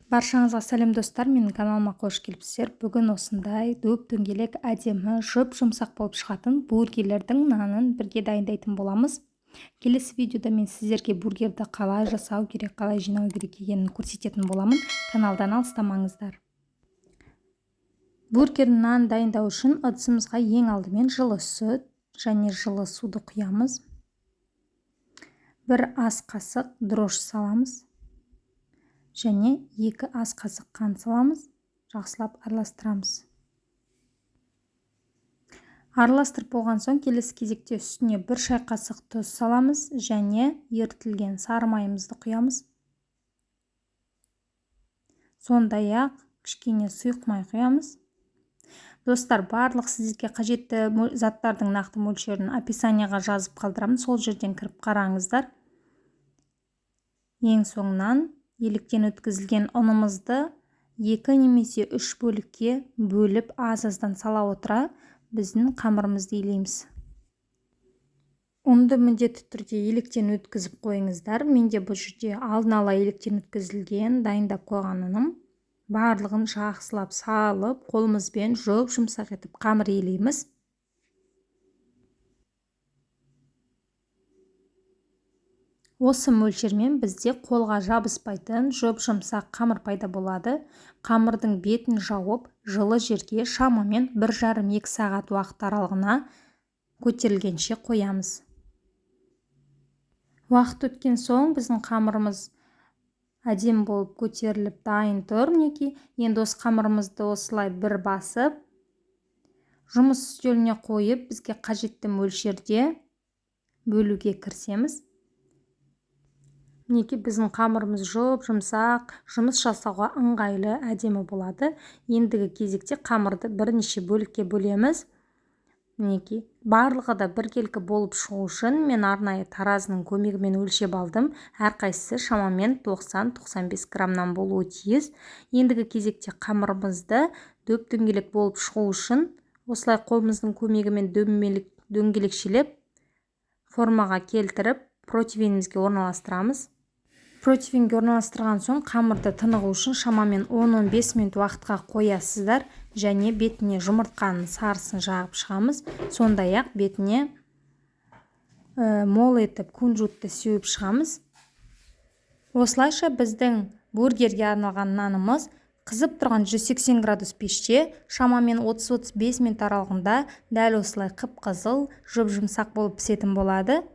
Баршаңызға сәлем, достар! Менің каналыма қош келіпсіздер. Бүгін осындай дөп-дөңгелек, әдемі, жұп-жұмсақ болып шығатын бургерлердің нанын бірге дайындайтын боламыз. Келесі видеода мен сіздерге бургерді қалай жасау керек, қалай жинау керек екенін көрсететін боламын. Каналдан алыстамаңыздар. Бургер нан дайындау үшін ыдысымызға ең алдымен жылы сүт және жылы суды құямыз. 1 ас қасық дрожж саламыз. Және 2 ас қасық қант саламыз. Жақсылап араластырамыз. Араластырып болған соң келесі кезекте үстіне 1 шай қасық тұз саламыз және ерітілген сары майымызды құямыз. Сондай-ақ кішкене сұйық май құямыз. Достар, барлық сіздерге қажетті заттардың нақты мөлшерін описанияға жазып қалдырамын, сол жерден кіріп қараңыздар. Ең соңынан електен өткізілген ұнымызды 2 немесе 3 бөлікке бөліп аз-аздан сала отыра біздің қамырымызды илейміз. Ұнды міндетті түрде електен өткізіп қойыңыздар. Менде бұл жерде алдын ала електен өткізілген дайындап қойған ұным. Барлығын жақсылап салып, қолымызбен жұп-жұмсақ етіп қамыр илейміз. Осы мөлшермен бізде қолға жабыспайтын жұп-жұмсақ қамыр пайда болады. Қамырдың бетін жауып, жылы жерге шамамен 1,5-2 сағат уақыт аралығына көтерілгенше қоямыз. Уақыт өткен соң біздің қамырымыз әдемі болып көтеріліп дайын тұр мінекей. Енді осы қамырымызды осылай бір басып, жұмыс үстеліне қойып, бізге қажетті мөлшерде бөлуге кірісеміз. Мінекей біздің қамырымыз жұп-жұмсақ, жұмыс жасауға ыңғайлы, әдемі болады. Ендігі кезекте қамырды бірнеше бөлікке бөлеміз. Мінекей барлығы да біркелкі болып шығу үшін мен арнайы таразының көмегімен өлшеп алдым. Әрқайсысы шамамен 90-95 граммнан болуы тиіс. Ендігі кезекте қамырымызды дөп-дөңгелек болып шығу үшін осылай қолымыздың көмегімен дөңгелекшелеп формаға келтіріп противенімізге орналастырамыз. Противенге орналастырған соң қамырды тынығу үшін шамамен 10-15 минут уақытқа қоясыздар және бетіне жұмыртқаның сарысын жағып шығамыз. Сондай-ақ бетіне мол етіп кунжутты сеуіп шығамыз. Осылайша біздің бургерге арналған нанымыз қызып тұрған 180 градус пеште шамамен 30-35 минут аралығында дәл осылай қып-қызыл, жұп-жұмсақ болып пісетін болады.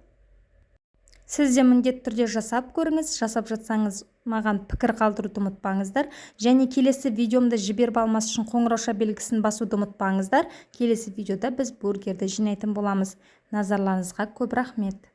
Сіз де міндетті түрде жасап көріңіз. Жасап жатсаңыз маған пікір қалдыруды ұмытпаңыздар. Және келесі видеомды жіберіп алмас үшін қоңырауша белгісін басуды ұмытпаңыздар. Келесі видеода біз бургерді жинайтын боламыз. Назарларыңызға көп рахмет.